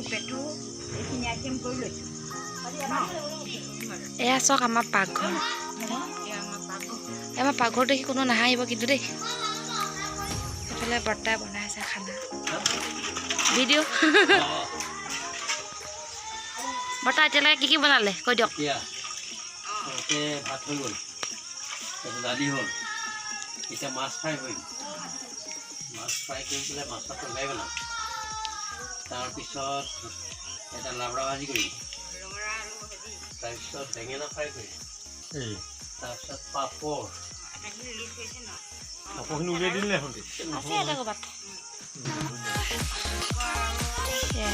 পেটু, এইখিনি আইটেম কৰি লৈছোঁ। এয়া চাওক, আমাৰ পাকঘৰ। এয়া আমাৰ পাকঘৰ। আমাৰ পাকঘৰ দেখি কোনো নাহাঁহিব কিন্তু দেই। এইফালে বৰ্তাই বনাই আছে খানা। ভিডিঅ' বৰ্তা, এতিয়ালৈকে কি কি বনালে কৈ দিয়ক। এতিয়া তাতে ভাত হৈ গ'ল, তাৰপিছত দালি হ'ল, এতিয়া মাছ ফ্ৰাই কৰিম। মাছ ফ্ৰাই কৰি পেলাই মাছৰ তৰকাৰী বনাম। তাৰপিছত এটা লাবৰা ভাজি কৰিম। তাৰপিছত বেঙেনা ফ্ৰাই কৰিম। তাৰপিছত পাপৰ। কাপোৰখিনি উলিয়াই দিলে এখন। আছে এটা ক'ৰবাত। এয়া।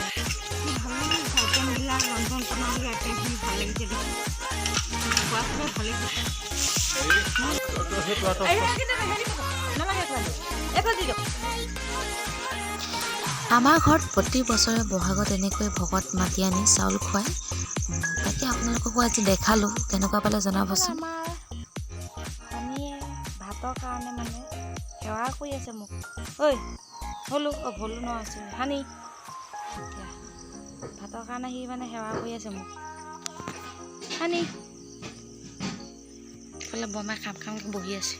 ভাল লাগিছে আইটেমবিলাক, ৰন্ধন প্ৰণালী আইটেমখিনি ভাল লাগিছে দেখি। খোৱা চবে ভালেই হৈছে। নালাগে, এইফালে দি দিয়ক। আমাৰ ঘৰত প্ৰতি বছৰে বহাগত এনেকৈ ভকত মাতি আনি চাউল খুৱায়। তাকে আপোনালোককো আজি দেখালোঁ। কেনেকুৱা পালে জনাবচোন। আমাৰ পানীয়ে ভাতৰ কাৰণে মানে সেৱা কৰি আছে মোক। ঐ ভলু, অ' ভলু নহয়, চৰি, হানি। এতিয়া ভাতৰ কাৰণে সি মানে সেৱা কৰি আছে মোক। হানি, ইফালে বৰমাই খাম খামকৈ বহি আছে।